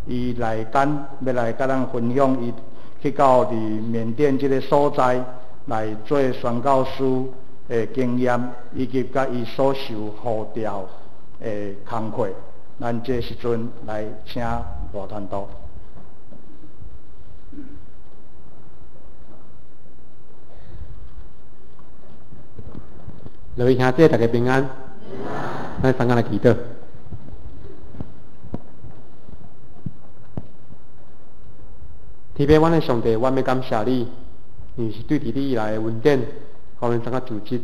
伊來咱欲來佮咱分享，伊去到佇緬甸這个所在來做宣教師的經驗，以及佮伊所受呼召的工課。咱這時陣來請賴傳道。各位兄弟，大家平安。咱三个來祈禱。天父，阮的上帝，阮欲感謝你，因為是對佇你來的恩典，予阮怎啊組織，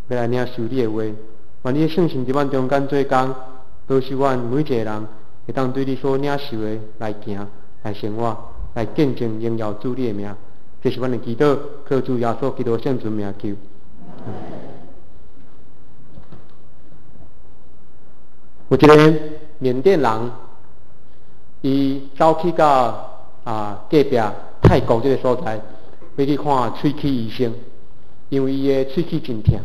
欲來領受你的話。願你的聖神佇阮中間做工，保守阮每一个人會當對你所領受的來行、來生活、來見證榮耀主你的名。這是阮的祈禱，靠主耶穌基督聖尊名求。有一个緬甸人，伊走去到隔壁泰國這个所在，欲去看喙齒醫生，因為伊的喙齒真疼。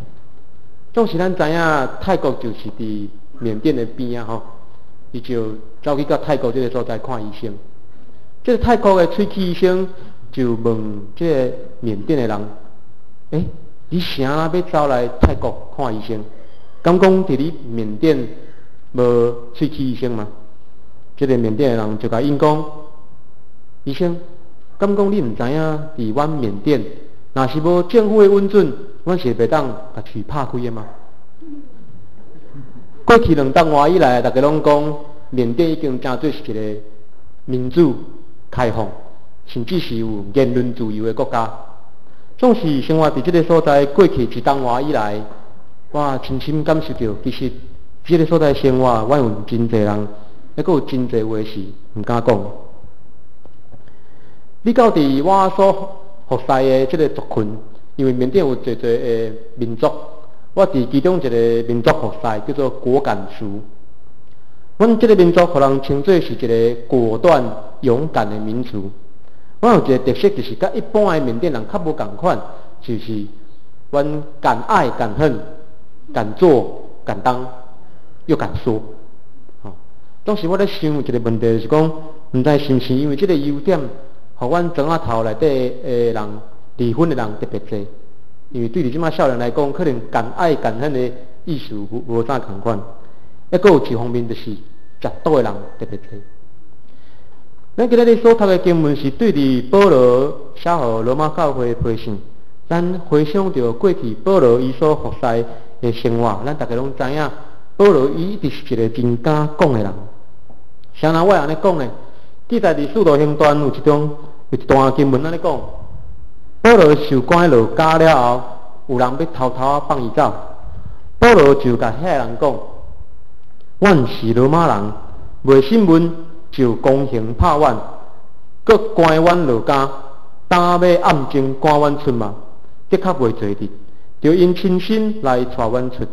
總是咱知影泰國就是佇緬甸的邊仔吼，伊就走去到泰國這个所在看醫生。這个泰國的喙齒醫生就問這个緬甸的人：欸，你啥欲走來泰國看醫生？敢講佇你緬甸無喙齒醫生嗎？這個緬甸的人就共𪜶講：醫生，敢講你毋知影佇阮緬甸，若是無政府的允准，阮是袂當共喙拍開的嗎？過去兩冬外以來，大家攏講緬甸已經成做是一個民主開放，甚至是有言論自由的國家。總是生活佇這個所在，過去一冬外以來，我深深感受著，其實這個所在生活，阮有真濟人，猶閣有真濟話是毋敢講。你到佇我所服侍的這個族群，因為緬甸有濟濟的民族，我佇其中一個民族服侍，叫做果敢族。阮這個民族予人稱做是一個果斷勇敢的民族。阮有一個特色，就是佮一般的緬甸人較無仝款，就是阮敢愛敢恨、敢做敢當，又敢說。當時我咧想一個問題，就是講，毋知是毋是因為這個優點，予阮莊仔頭內底的人離婚的人特別濟。因為對你這馬少年來講，可能敢愛敢恨的意思無啥仝款。抑閣有一方面就是食賭的人特別濟。咱今日所讀的經文是對佇保羅寫予羅馬教會的批信。咱回想著過去保羅伊所服侍的生活，咱大家攏知影，保羅伊一直是一個真敢講的人。啥人我會按呢講呢？記載佇使徒行傳有一段有一段經文按呢講：保羅受關落監了後，有人欲偷偷仔放伊走，保羅就共遐个人講：阮是羅馬人，袂審問就公行拍阮，閣關阮落監，當欲暗中趕阮出嗎？的確袂做得，著𪜶親身來帶阮出。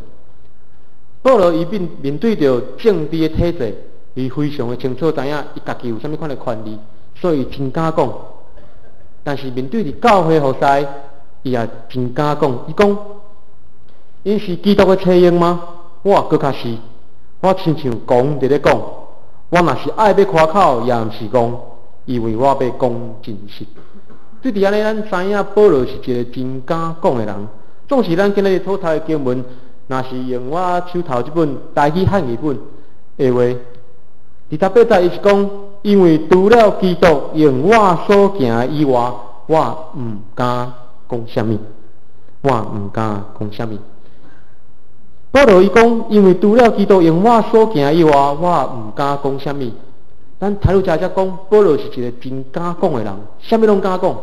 保羅伊面面對著政治的體制，伊非常的清楚知影伊家己有啥物款的權利，所以真敢講。但是面對佇教會服侍，伊也真敢講。伊講：𪜶是基督的差役嗎？我閣較是，我親像戇佇咧講。我若是愛欲誇口，也毋是戇，因為我欲講真實。對佇按呢，咱知影保羅是一個真敢講的人。總是咱今日所讀的經文，若是用我手頭這本台語漢語本的話，28節伊是講：因為除了基督用我所行的以外，我毋敢講啥物，我毋敢講啥物。保羅伊講：因為除了基督用我所行的以外，我毋敢講啥物。咱頭拄才才講，保羅是一個真敢講的人，啥物攏敢講。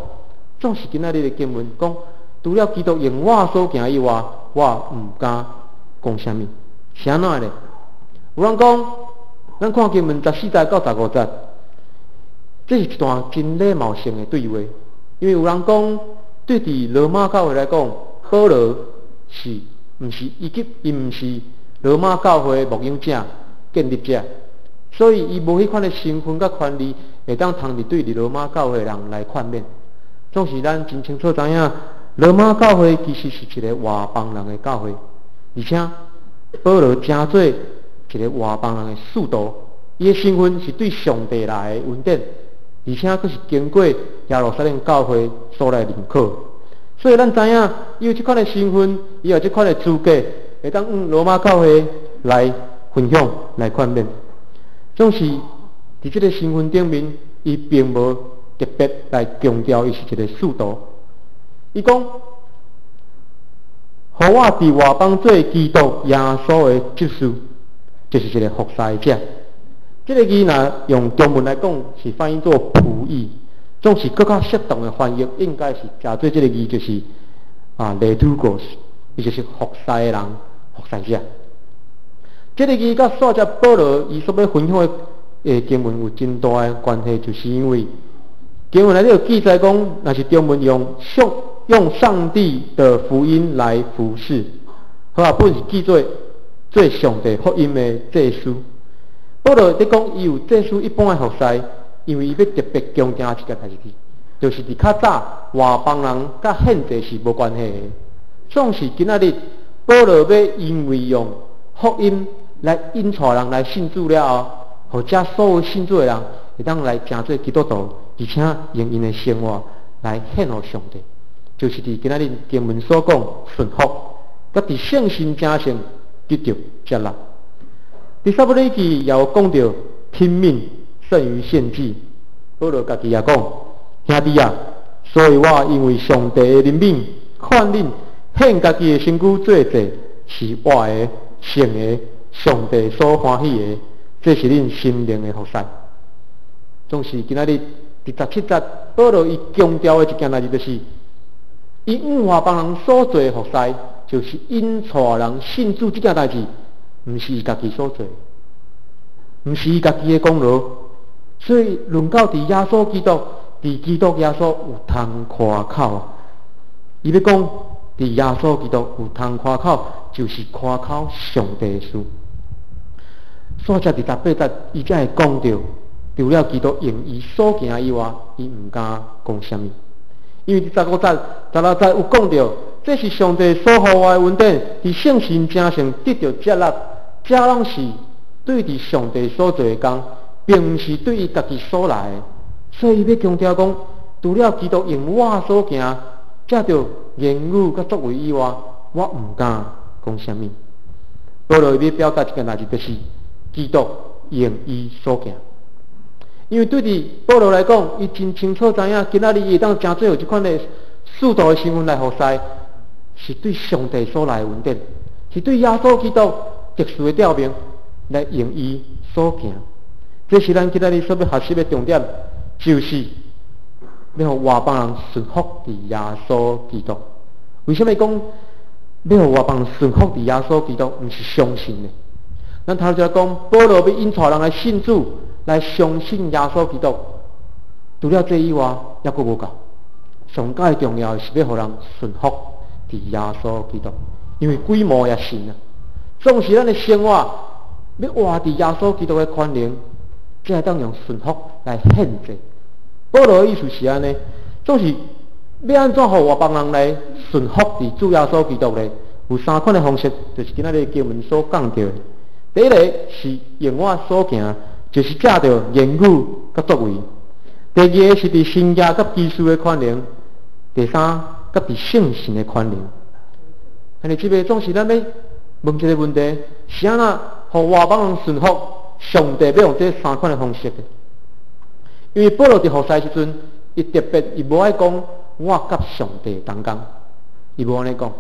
總是今仔日的經文講，除了基督用我所行以外，我毋敢講啥物。是按怎咧？有人講，咱看經文14節到15節，這是一段真禮貌性的對話。因為有人講，對佇羅馬教會來講，保羅是毋是以及伊毋是羅馬教會的牧養者、建立者，所以伊無彼款的身份佮權利，會當通佇對佇羅馬教會的人來勸勉。總是咱真清楚知影，羅馬教會其實是一個外邦人的教會，而且保羅成做一個外邦人的使徒，伊的身份是對上帝來的恩典，而且閣是經過耶路撒冷教會所來認可。所以咱知影，伊有這款的身份，伊有這款的資格，會當向羅馬教會來分享、來勸勉。總是佇這个身份頂面，伊並無特別來強調伊是一个使徒。伊講：予我佇外邦做基督耶穌的執事，就是一个服侍者。這个字若用中文來講，是翻譯做僕役，總是閣較適當的翻譯，應該是誠做這个字就是啊，leitourgos，伊就是服侍的人，服侍者。這个字佮煞只保羅伊所欲分享的經文有真大的關係，就是因為經文內底有記載講，若是中文用上帝的福音來服侍，和合本是記做做上帝福音的祭司。保羅佇講伊有祭司一般的服侍，因為伊欲特別強調一件代誌，就是佇較早外邦人佮獻祭是無關係的。總是今仔日保羅欲因為用福音來引帶人來信主了後，予遮所有信主的人會當來成做基督徒，而且用𪜶的生活來獻予上帝，就是佇今仔日經文所講順服，佮佇聖神成聖得著接納。佇撒母耳記也有講著聽命勝於獻祭，保羅家己也講，兄弟啊，所以我因為上帝的憐憫，勸恁獻家己的身軀做祭，是活的、聖的、上帝所歡喜的，這是恁心靈的服侍。總是今仔日佇17節，保羅伊強調的一件代誌，就是伊向外邦人所做的服侍，就是引帶人信主這件代誌，毋是伊家己所做，毋是伊家己的功勞。所以論到佇耶穌基督，佇基督耶穌有通誇口。伊欲講佇耶穌基督有通誇口，就是誇口上帝的事。煞才佇18節，伊才會講著，除了基督用伊所行以外，伊毋敢講啥物。因為佇15節、16節有講著，這是上帝所予我的恩典，佇聖神成聖得著接納，這攏是對佇上帝所做的工，並毋是對伊家己所來的。所以伊欲強調講，除了基督用我所行，藉著言語佮作為以外，我毋敢講啥物。保羅欲表達一件代誌，就是基督用伊所行。因為對佇保羅來講，伊真清楚知影，今仔日伊會當成做有這款的使徒的身份來服侍，是對上帝所來的恩典，是對耶穌基督特殊的召命來用伊所行。這是咱今仔日所欲學習的重點，就是欲予外邦人順服佇耶穌基督。為啥物講欲予外邦人順服佇耶穌基督，毋是相信呢？咱頭先講，保羅欲引帶人來信主，來相信耶穌基督。除了這以外，猶閣無夠。上蓋重要的是欲予人順服佇耶穌基督，因為規模也神啊。總是咱的生活欲活佇耶穌基督的權能，才會當用順服來獻祭。保羅的意思是按呢，總是欲按怎予外邦人來順服佇主耶穌基督呢？有三款的方式，就是今仔日經文所講著的。第一个是用我所行，就是藉著言語佮作為；第二个是佇神蹟佮奇事的權能；第三，佮佇聖神的權能。兄弟姊妹，總是咱欲問一个問題：是按怎予外邦人順服上帝？欲用這三款的方式的？因為保羅佇服侍時陣，伊特別伊無愛講我佮上帝同工，伊無按呢講，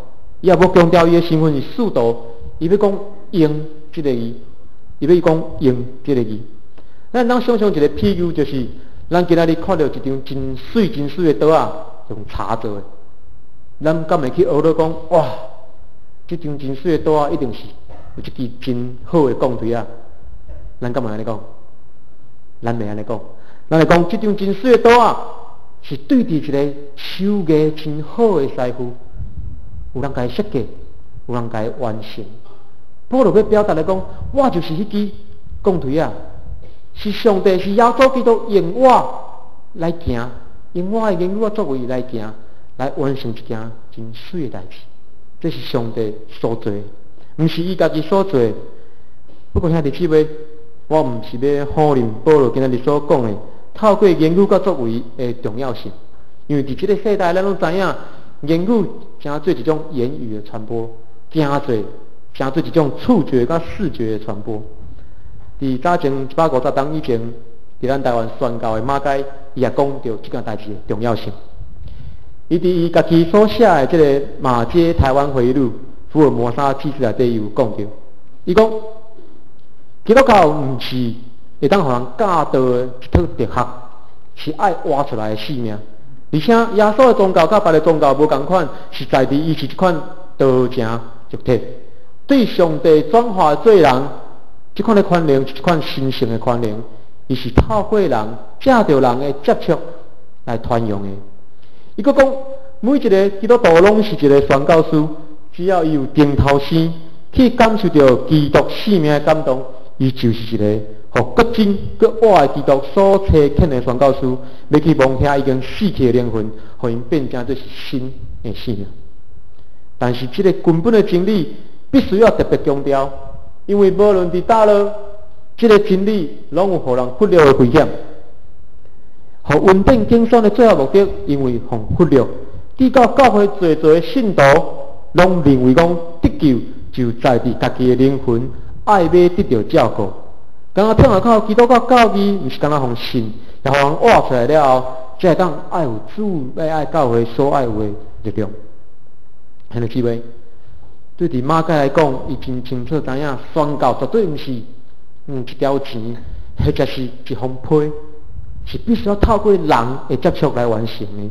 伊也無強調伊的身份是使徒，伊欲講用這个字，伊欲講用這个字。咱通想象一个譬喻，就是咱今仔日看著一張真媠真媠的桌仔，用柴做的，咱敢會去學咧講，哇，這張真媠的桌仔一定是有一支真好的鋼槌仔。咱敢會按呢講？咱袂按呢講。咱會講，這張真媠的桌仔是對佇一个手藝真好的師傅，有人共伊設計，有人共伊完成。保羅欲表達來講，我就是彼支鋼槌仔，是上帝，是耶穌基督用我來行，用我的言語作為來行，來完成一件真媠的代誌。這是上帝所做的，毋是伊家己所做的。不過兄弟姊妹，我毋是欲否認保羅今仔日所講的，透過言語佮作為的重要性，因為佇這个世代，咱攏知影，言語誠做一種言語的傳播，誠做誠做一種觸覺佮視覺的傳播。佇早前150冬以前，佇咱台灣宣教的馬偕，伊也講著這件代誌的重要性。伊佇伊家己所寫的這个《馬偕台灣回憶錄》福爾摩沙紀事內底，伊有講著，伊講基督教毋是會當予人教導的一套哲學，是愛活出來的生命。而且耶穌的宗教佮別个宗教無仝款，是在佇伊是一款道成肉體，對上帝轉化做人，這款的權能是一款神聖的權能，伊是透過人藉著人的接觸來傳揚的。伊閣講，每一个基督徒攏是一个宣教師，只要伊有定頭生去感受著基督生命的感動，伊就是一个予閣真閣活的基督所差遣的宣教師，欲去望遐已經死去的靈魂，予𪜶變成做是新的生命。但是這个根本的真理必須要特別強調，因為無論佇佗落，這个真理攏有予人忽略的危險。予恩典揀選的最後目的，因為予忽略，直到教會濟濟的信徒攏認為講得救就在佇家己的靈魂愛欲得著照顧。敢若聽下靠基督教教義，毋是干焦予信，也予人活出來了後，才會當愛有主欲愛教會所愛有的力量。兄弟姊妹，對佇馬偕來講，伊真清楚知影宣教絕對毋是一條錢，或者是一封批，是必須要透過人的接觸來完成的。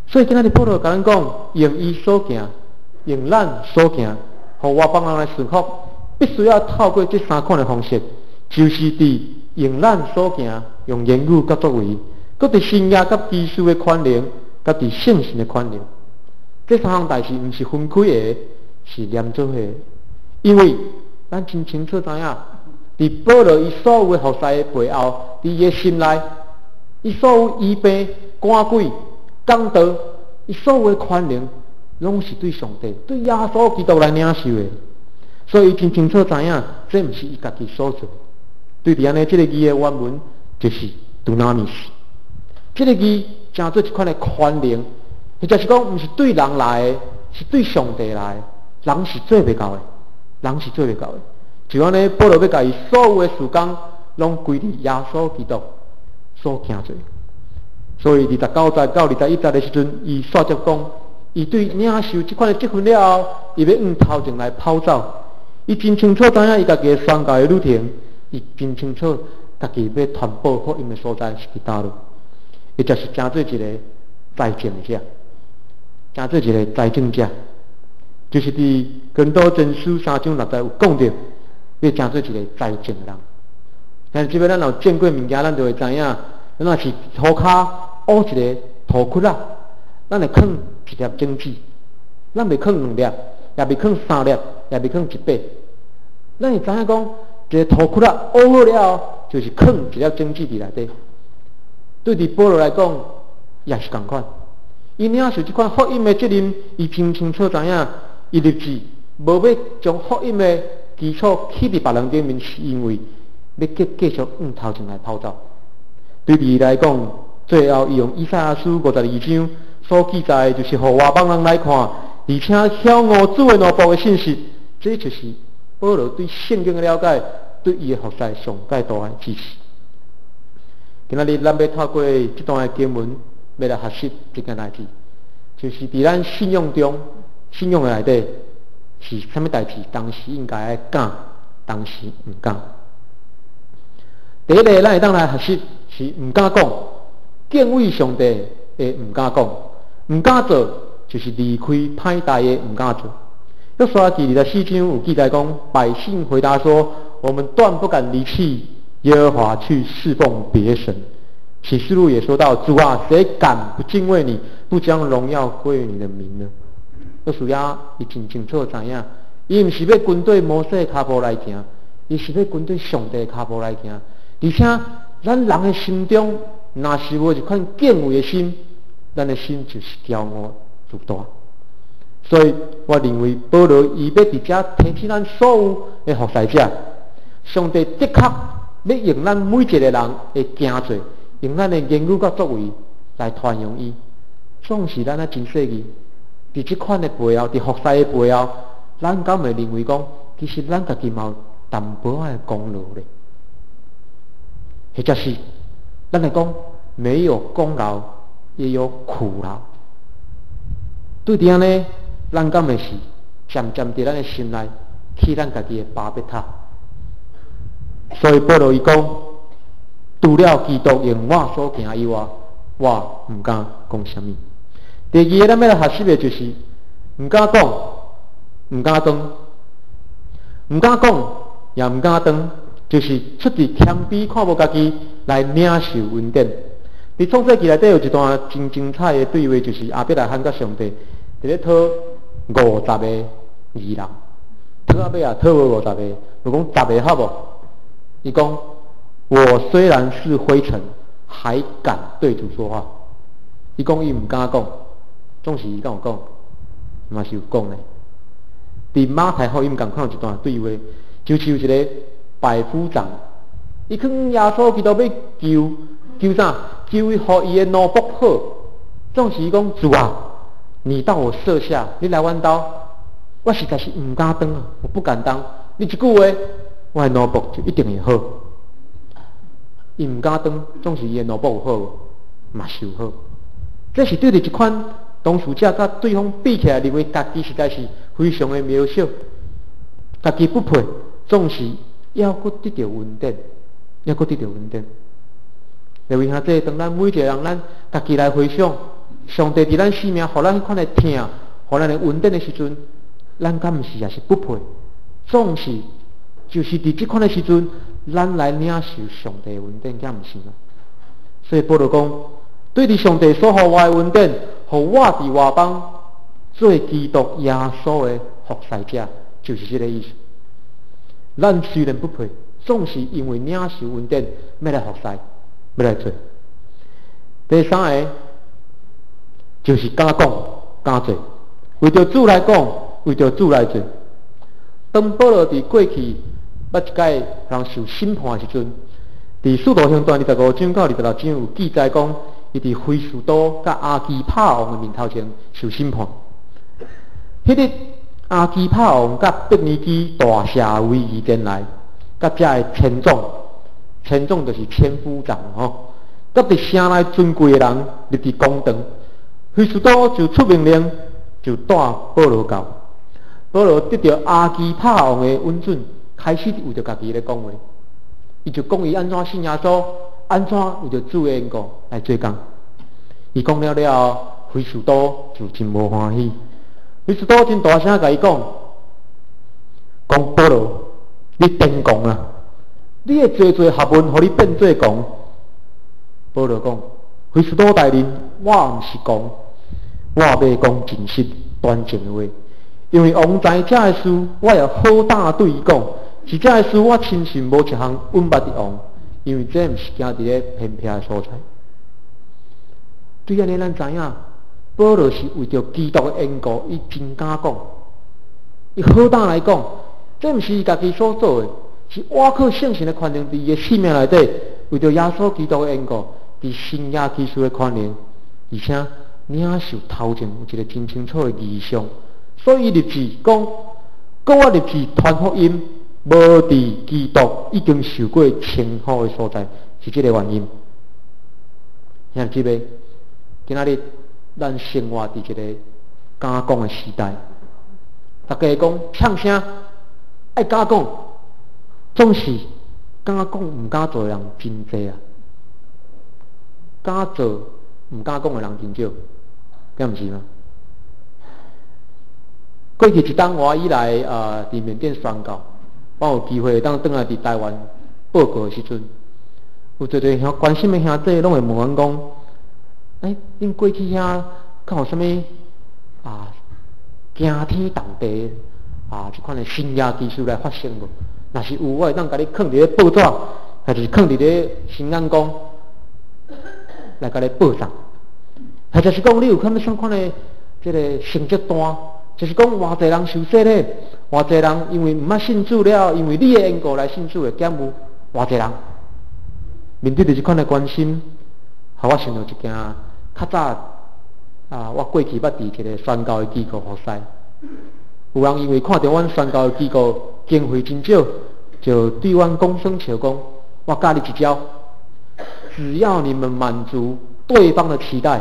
所以今仔日保羅共咱講，用伊所行，用咱所行，予外邦人來順服，必須要透過這三款的方式，就是佇用咱所行，用言語佮作為，閣佇神蹟佮奇事的權能，佮佇聖神的權能。這三項代誌毋是分開的，是連做伙的。因為咱真清楚知影，佇保羅伊所有的服侍的背後，佇伊的心內，伊所有醫病、趕鬼、講道，伊所有的權能，攏是對上帝、對耶穌基督來領受的。所以伊真清楚知影，這毋是伊家己所做。對佇按呢，這个字的原文就是 dunamis。這个字誠做一款的權能，或者是講，毋是對人來的，是對上帝來的。人是做袂到的，人是做袂到的。就按呢，保羅欲共伊所有的事工，攏歸佇耶穌基督所行做。所以29節到21節的時陣，伊煞接講，伊對領受這款的職分了後，伊欲向頭前來跑走。伊真清楚知影伊家己的宣教的旅程，伊真清楚家己欲傳播福音的所在是佇佗落。伊就是誠做一个栽種者，誠做一個栽種者，就是佇哥林多前書3章6節有講著，欲誠做一个栽種的人。但是這擺咱若有種過物件，咱就會知影，咱若是塗跤挖一个土窟仔，咱會囥一粒種子，咱袂囥兩粒，也袂囥三粒，也袂囥一塊。咱會知影講，一個土窟仔挖好了後，就是囥一粒種子佇內底。對佇保羅來講，也是仝款。伊領受這款福音的責任，伊真清楚知影，伊立志無欲將福音的基礎起佇別人頂面，是因為欲繼繼續向頭前來跑走。對伊來講，最後伊用以賽亞書52章所記載，就是予外邦人來看，而且曉悟主的奴僕的信息，這就是保羅對聖經的了解，對伊的服侍上蓋大的支持。今仔日咱欲透過這段的經文，欲來學習一件代誌，就是佇咱信仰中，信仰的內底是啥物代誌，當時應該愛敢，當時毋敢。第一个，咱會當來學習是毋敢講，敬畏上帝的毋敢講，毋敢做，就是離開歹代的毋敢做。約書亞記24章有記載講，百姓回答說：我們斷不敢離棄耶和華去侍奉別神。啟示錄也說到：主啊，誰敢不敬畏你，不將榮耀歸於你的名呢？約書亞伊真清楚知影，伊毋是欲跟綴摩西的跤步來行，伊是欲跟綴上帝的跤步來行。而且，咱人的心中，若是無一款敬畏的心，咱的心就是驕傲自大。所以，我認為保羅伊欲佇遮提醒咱所有的服侍者，上帝的確欲用咱每一個人的行做，用咱的言語佮作為來傳揚伊。總是咱啊真細膩，佇這款的背後，佇服侍的背後，咱敢會認為講，其實咱家己嘛有淡薄仔的功勞咧，或者是咱來講，沒有功勞，也有苦勞。對佇按呢，咱敢會是漸漸佇咱的心內起咱家己的巴別塔？所以保羅伊講，除了基督用我所行以外，我毋敢講啥物。第二个，咱欲來學習的就是毋敢講，毋敢當，毋敢講，也毋敢當，就是出自謙卑，看無家己來領受恩典。佇創世記內底有一段真精彩的對話，就是亞伯拉罕佮上帝佇咧討五十个義人，討到尾啊，討無五十個，就講十个好無？伊講：我雖然是灰塵，還敢對主說話。伊講伊毋敢講，總是伊敢有講，嘛是有講的。佇馬太福音仝款有一段對話，就是有一個百夫長，伊勸耶穌基督欲求求啥？求伊予伊的奴僕好。總是伊講主啊，你到我舍下，你來阮兜，我實在是毋敢當啊，我不敢當。你一句話，我的奴僕就一定會好。伊毋敢當，總是伊的奴僕有好無？嘛是有好。這是對著一款當事者佮對方比起來，認為家己實在是非常的渺小，家己不配，總是猶閣得著恩典，猶閣得著恩典。各位兄弟，當咱每一個人，咱家己來回想，上帝佇咱生命，予咱彼款的疼，予咱的恩典的時陣，咱敢毋是也是不配？總是就是佇這款的時陣，咱來領受上帝的恩典，敢毋是嗎？所以保羅講，對佇上帝所予我的恩典，予我佇外邦做基督耶穌的服侍者，就是這個意思。咱雖然不配，總是因為領受恩典，欲來服侍，欲來做。第三个就是敢講敢做，為著主來講，為著主來做。當保羅佇過去捌一擺人受審判的時陣，佇使徒行傳25章到26章有記載講，伊佇菲斯都佮亞基帕王的面頭前受審判。彼日亞基帕王佮伯尼基大赦威儀前來，佮遮的千總，千總就是千夫長吼，佮佇城內尊貴的人入佇公堂，菲斯都就出命令，就帶保羅到。保羅得著亞基帕王的允准，開始為著家己咧講話。伊就講伊按怎信耶穌，按怎為著主的緣故來做工。伊講了了後，菲斯都就真無歡喜。菲斯都真大聲共伊講：講保羅，你癲狂啊！你的濟濟學問，予你變做狂。保羅講：菲斯都大人，我毋是狂，我欲講真實端正的話。因為王知這个事，我也好膽對伊講，是這个事我深信無一項隱瞞佇王，因為這毋是行佇咧偏僻的所在。對按呢，咱知影，保羅是為著基督的緣故，伊真敢講，伊好膽來講，這毋是伊家己所做的，是倚靠聖神的權能佇伊的生命內底，為著耶穌基督的緣故，佇神蹟奇事的權能，而且領受頭前有一個真清楚的異象。所以立志講，閣我立志傳福音，無佇基督已經受過稱呼的所在，是這個原因。兄弟姊妹，今仔日咱生活佇一個敢講的時代，大家講嗆聲愛敢講，總是敢講毋敢做的人真濟啊，敢做毋敢講的人真少，敢毋是嗎？過去一冬我以來啊，佇緬甸宣教，我有機會當轉來佇台灣報告的時陣，有濟濟兄關心的兄弟攏會問阮講：欸，恁過去遐敢有啥物啊驚天動地啊這款的神蹟奇事來發生無？若是有，我會當共你囥佇咧報紙，還是囥佇咧新眼光來共你報上，或者是講你有啥物款的這个成績單？就是講偌濟人受洗禮，偌濟人因為毋捌信主了，因為你的緣故來信主的，敢有偌濟人？面對著這款的關心，予我想著一件較早啊，我過去捌佇一個宣教的機構服侍，有人因為看著阮宣教的機構經費真少，就對阮講耍笑講：我教你一招，只要你們滿足對方的期待，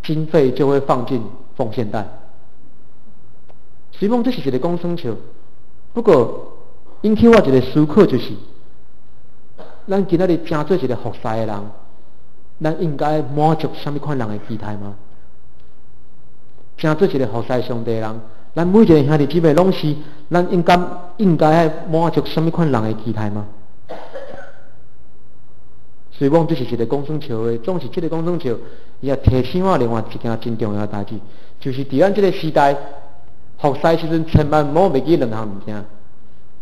經費就會放進奉獻袋。雖講這是一個講耍笑，不過引起我一個思考就是，咱今仔日成做一個服侍的人，咱應該滿足啥物款人的期待嗎？成做一個服侍上帝的人，咱每一個兄弟姊妹攏是，咱應該應該愛滿足啥物款人的期待嗎？雖講這是一個講耍笑的，總是這個講耍笑，伊也提醒我另外一件真重要的代誌，就是佇咱這個時代，服侍時陣千萬毋好袂記兩項物件，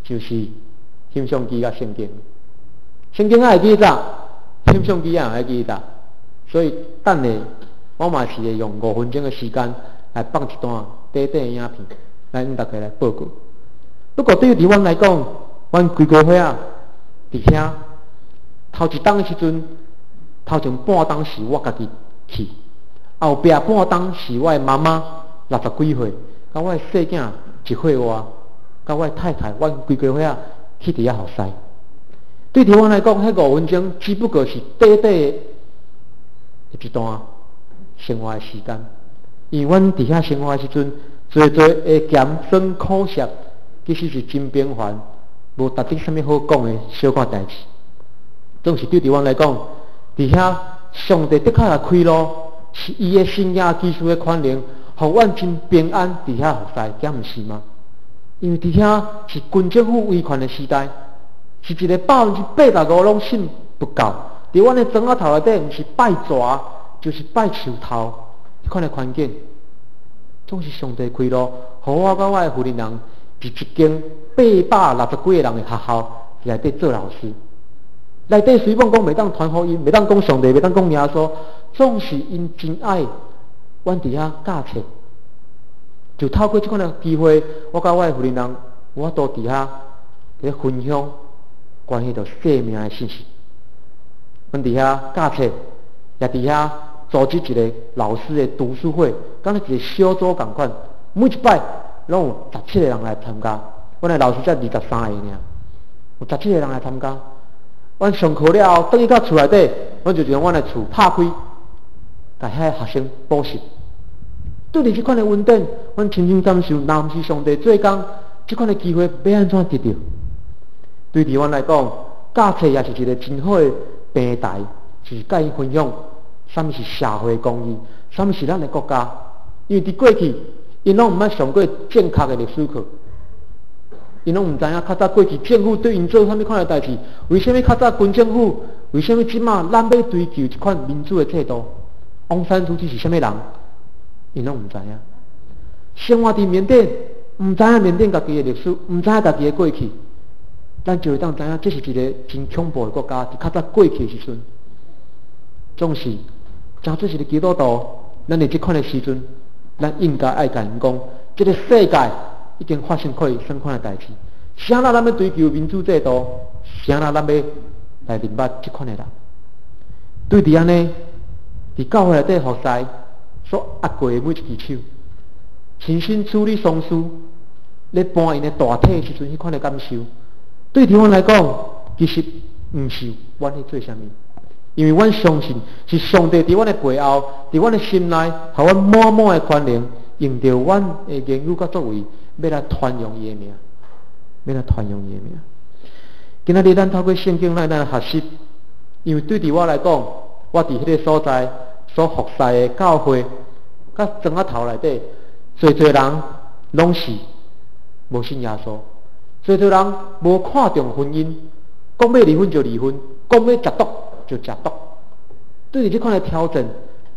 就是翕相機佮聖經。聖經愛會記載，翕相機也愛記載，所以等下我嘛是會用5分鐘的時間來放一段短短的影片，來向大家來報告。不過對於佇阮來講，阮規家伙仔佇遐頭一冬的時陣，頭前半冬是我家己去，後壁半冬是我的媽媽60幾歲，佮我的細囝1歲外，佮我的太太，阮規家伙仔去佇遐服侍。對佇阮來講，彼5分鐘只不過是短短的一段生活的時間。因為阮佇遐生活的時陣，濟濟的鹹酸苦澀，其實是真平凡，無值得啥物好講的小可代誌。總是對佇阮來講，佇遐上帝的確來開路，是伊的神蹟奇事的權能，予阮真平安佇遐服侍，敢毋是嗎？因為佇遐是軍政府威權的時代。是一個85% 攏信佛教，佇阮的莊仔頭內底，毋是拜蛇，就是拜樹頭，這款的環境，總是上帝開路，予我佮我的婦人人，佇一間860幾個人的學校內底做老師。內底雖罔講袂當傳福音，袂當講上帝，袂當講耶穌，總是𪜶真愛阮佇遐教冊。就透過這款的機會，我佮我的婦人人，有法度佇遐佇咧分享關係著生命的信息。阮佇遐教冊，也佇遐組織一個老師的讀書會，敢若一個小組仝款，每一擺攏有17個人來參加。阮的老師才23個爾，有十七個人來參加。阮上課了後，轉去到厝內底，阮就將阮的厝拍開，共遐个學生補習。對佇這款的恩典，阮深深感受，若毋是上帝做工，這款的機會欲按怎得著？對佇阮來講，教冊也是一個真好的平台，就是佮𪜶分享啥物是社會公義，啥物是咱的國家。因為佇過去，𪜶攏毋捌上過正確的歷史課，𪜶攏毋知影較早過去政府對𪜶做啥物款的代誌，為啥物較早軍政府，為啥物這馬咱欲追求這款民主的制度？翁山蘇姬是啥物人？𪜶攏毋知影。生活佇緬甸，毋知影緬甸家己的歷史，毋知影家己的過去。咱就會當知影，這是一個真恐怖的國家。佇較早過去的時陣，總是誠做一個基督徒，咱佇這款的時陣，咱應該愛共𪜶講，這個世界已經發生過啥物款的代誌。啥人咱欲追求民主制度？啥人咱欲來認捌這款的人？對佇按呢，佇教會內底服侍所握過的每一支手，親身處理喪事，咧搬𪜶的大體的時陣，彼款的感受。對佇阮來講，其實毋是阮咧做啥物，因為阮相信是上帝佇阮的背後，佇阮的心內，予阮滿滿的權能，用著阮的言語佮作為，欲來傳揚伊的名，欲來傳揚伊的名。今仔日咱透過聖經來咱學習，因為對佇我來講，我佇彼個所在所服侍的教會，佮莊仔頭內底，濟濟人攏是無信耶穌。濟濟人無看重婚姻，講欲離婚就離婚，講欲食毒就食毒。對佇這款的挑戰，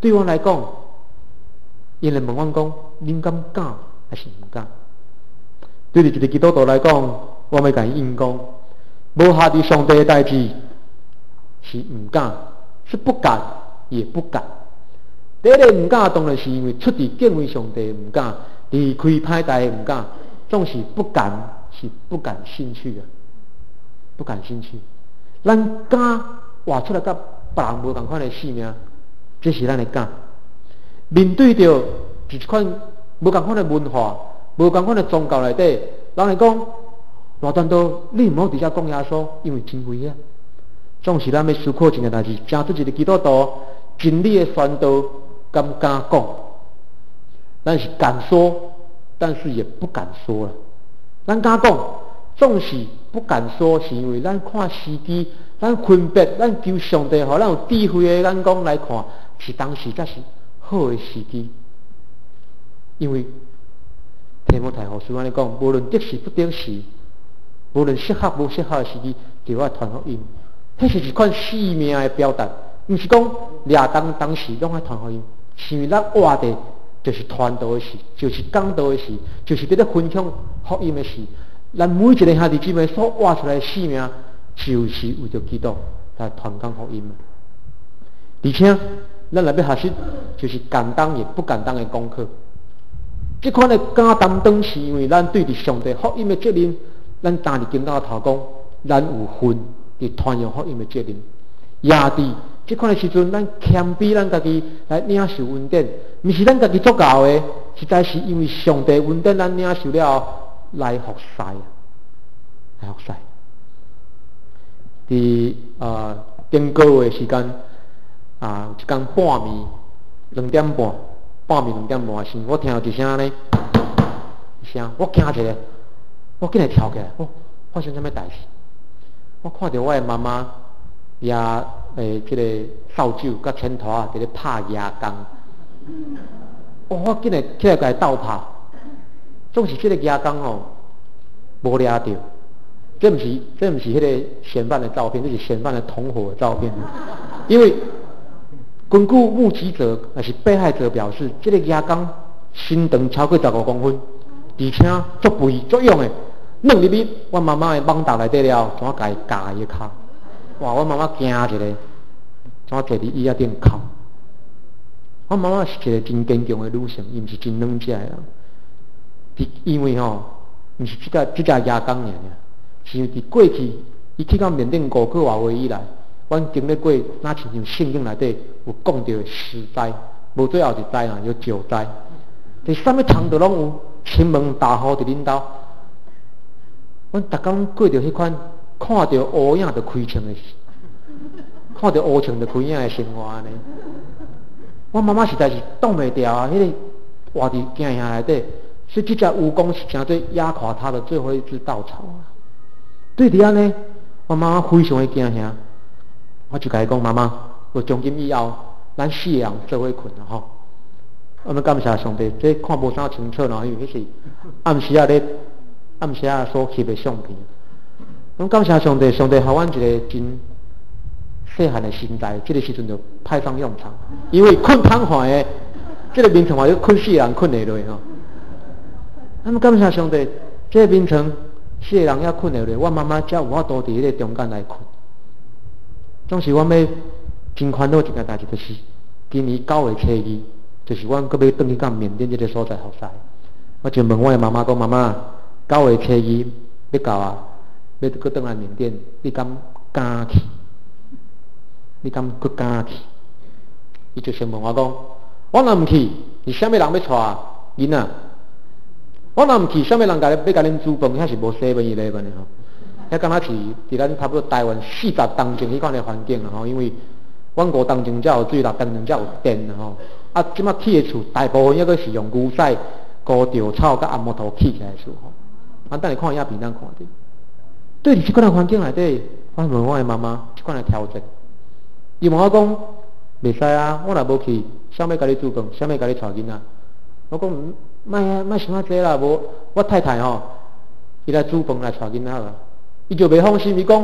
對阮來講，𪜶會問阮講：恁敢敢還是毋敢？對佇一個基督徒來講，我欲共𪜶應講：無合佇上帝的代誌是毋敢，是不敢也不敢。第一個毋敢，當然是因為出佇敬畏上帝毋敢，離開歹代毋敢。總是不敢，是不感興趣啊，不感興趣。咱敢活出來佮別人無仝款的生命，這是咱的敢。面對著一款無仝款的文化、無仝款的宗教內底，人會講賴傳道，你毋好佇遮講耶穌，因為真危險。總是咱欲思考一件代誌，成做一個基督徒，真理的宣道，敢毋敢講？咱是敢說，但是也不敢說啦。咱敢講，總是不敢說，是因為咱看時機，咱分別，咱求上帝，予咱有智慧的眼光來看，是當時才是好的時機。因為提摩太後書按呢講，無論得時不得時，無論適合無適合的時機，就愛傳福音。彼是一款生命的表達，毋是講掠當當時攏愛傳福音，是因為咱活佇就是傳道的時，就是講道的時，就是佇咧分享福音的時。咱每一個兄弟姊妹所活出來的生命，就是為著基督來傳講福音。而且，咱來欲學習，就是敢當也不敢當的功課。這款的敢擔當，是因為咱對佇上帝福音的責任，咱擔佇肩胛頭講，咱有份佇傳揚福音的責任。也佇這款的時陣，咱謙卑咱家己來領受恩典，毋是咱家己足夠的，實在是因為上帝恩典，咱領受了後來服侍，來服侍。佇頂個月時間啊，有一工半暝兩點半，半暝兩點半的時，我聽著一聲呢聲，我驚一下，我緊來跳起來，哦，發生啥物代誌？我看著我的媽媽舉這個掃帚佮剪拖仔佇咧拍蜈蚣，哦，我緊來起來共伊鬥拍，總是這個蜈蚣吼無掠著，這毋是彼個嫌犯的照片，這是嫌犯的同夥的照片。因為根據目擊者抑是被害者表示，這個蜈蚣身長超過15公分，而且足肥足勇的，軟入去阮媽媽的蠓袋內底了，怎共伊咬伊的跤？哇！阮媽媽驚一下，怎坐佇椅仔頂哭。阮媽媽是一個真堅強的女性，伊毋是真軟弱的人。因為吼，毋是這隻蜈蚣爾爾，是因為佇過去，伊去到緬甸五個外月以來，阮經歷過，若親像聖經內底有講著的十災，無最後一災啦，有九災。佇啥物蟲都攏有，侵門大戶佇恁兜。阮逐工過著彼款看著烏影就開槍的，看著烏槍就開影的生活按呢。阮媽媽實在是擋袂牢啊！彼個活佇驚嚇內底，所以這隻蜈蚣是成做壓垮他的最後一支稻草啊！對佇按呢，阮媽媽非常的驚嚇，我就共伊講：媽媽，我從今以後，咱四個人做伙睏啊吼！我們感謝上帝，這看無啥清楚啦，因為彼是暗時仔咧，暗時仔所翕的相片。阮感謝上帝，上帝予阮一個真細漢的身材，這個時陣就派上用場。因為睏癱瘓的，這個眠床嘛，睏四個人睏會落吼。咱們感謝上帝，這個眠床四個人猶睏會落，阮媽媽才有法度佇彼個中間來睏。總是阮欲真煩惱一件代誌，就是今年9月初2，就是阮閣欲轉去到緬甸這個所在服侍。我就問我的媽媽講：媽媽，9月初2欲到啊，欲閣轉來緬甸，你敢敢去？你敢閣敢去？伊就先問我講：我若毋去，是啥物人欲帶囡仔？我若毋去，啥物人共你欲共恁煮飯？遐是無 7-Eleven 的吼。遐敢若是佇咱差不多台灣40冬前彼款的環境啦吼，因為阮5冬前才有水，6冬前才有電吼。啊，這馬起的厝大部分抑閣是用牛屎、枯稻草佮紅木頭起起來的厝吼。啊，等下看影片，咱看著。對佇這款的環境內底，我問我的媽媽，這款的挑戰。伊問我講，袂使啊！我若無去，誰欲共你煮飯？誰欲共你帶囡仔？我講莫啊，莫想遐濟啦，無我太太吼，伊來煮飯來帶囡仔啦。伊就袂放心，伊講，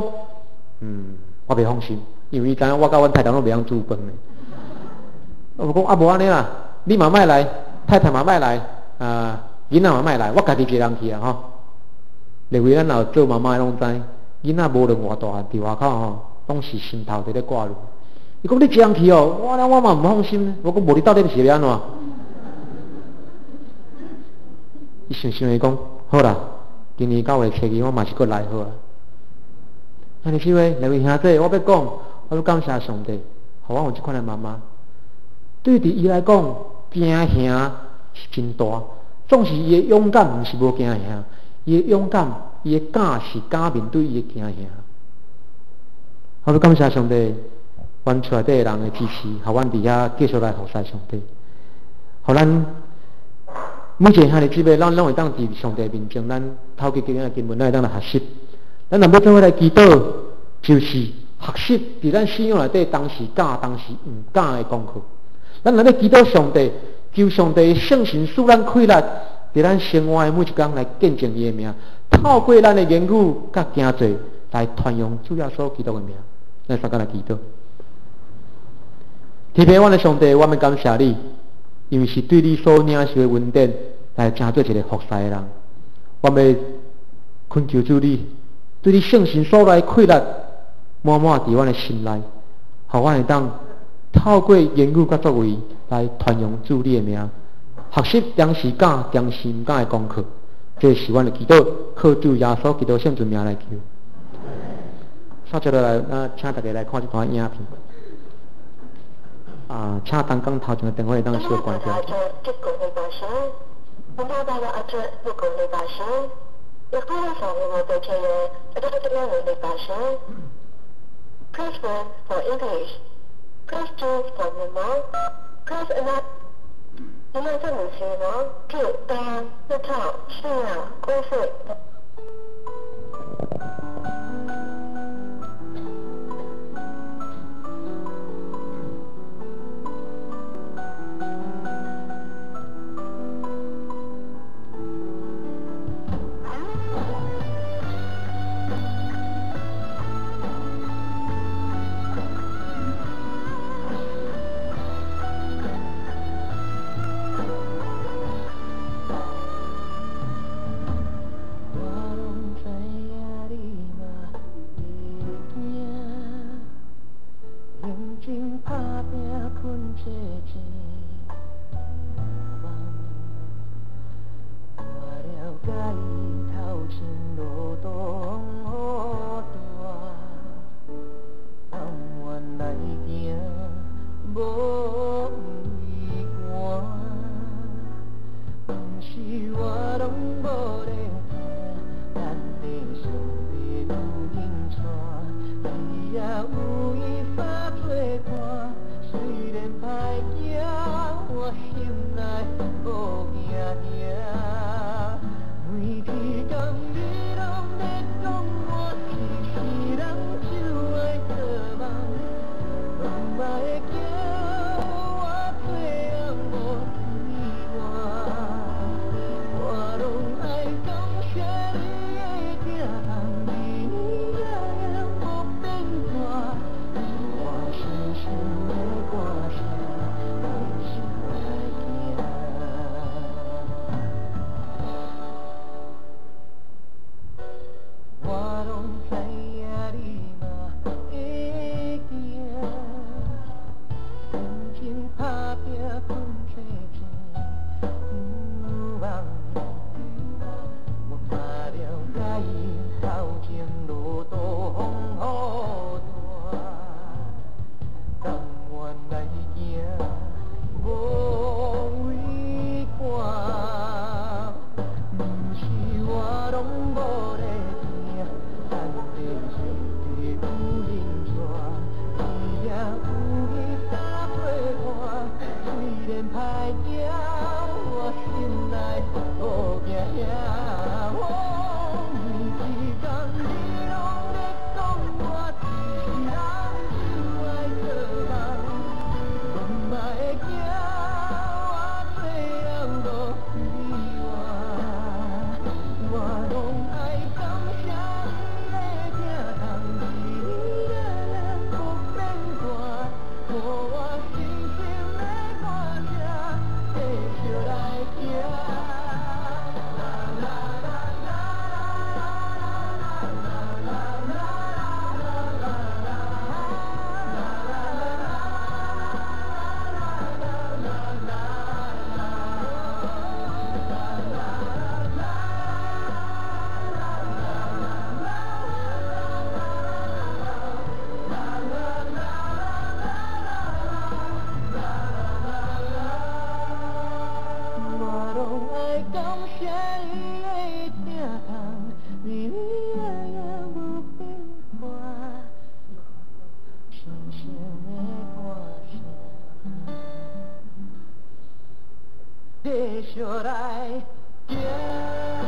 我袂放心，因為伊知影我佮阮太太攏袂曉煮飯的。我講啊，無按呢啦，你嘛莫來，太太嘛莫來，啊，囡仔嘛莫來，我家己一個人去啊吼。認為咱若有做媽媽的攏知，囡仔無論偌大漢，佇外口吼，攏是心頭佇咧掛慮。伊講你一個人去哦，我我嘛毋放心。我講無你到底是欲按怎？伊想想伊講，好啦，今年9月初2我嘛是閣來好啊。兄弟姊妹，兩位兄弟，我欲講，我欲感謝上帝，予我有這款的媽媽。對佇伊來講，驚嚇是真大，總是伊的勇敢，毋是無驚嚇，伊的勇敢，伊的敢是敢面對伊的驚嚇。我欲感謝上帝，阮厝內底的人的支持，予阮佇遐繼續來服侍上帝，予咱每一個兄弟姊妹，咱攏會當佇上帝面前，咱透過今日的經文，咱會當來學習。咱若欲做伙來祈禱，就是學習佇咱信仰內底當時敢，當時毋敢的功課。咱若欲祈禱上帝，求上帝聖神賜咱氣力，佇咱生活的每一工來見證伊的名，透過咱的言語佮行做來傳揚主耶穌基督的名。咱三個來祈禱。天父，阮的上帝，我們感謝你，因為是對你所領受的恩典，來成做一個服侍的人。我們懇求主你，對你聖神所來氣力，滿滿佇阮的心內，予阮會當透過言語佮作為來傳揚主你的名，學習當時敢、當時毋敢的功課。這是阮的祈禱，靠主耶穌基督聖尊名來求。接下落來，咱請大家來看這段影片。啊，請東港頭前的電話會當小關掉。 Press 1 for English. Press 2 for Myanmar. Press 9. 2 3 4 4 5 4情的歌聲，繼續來行。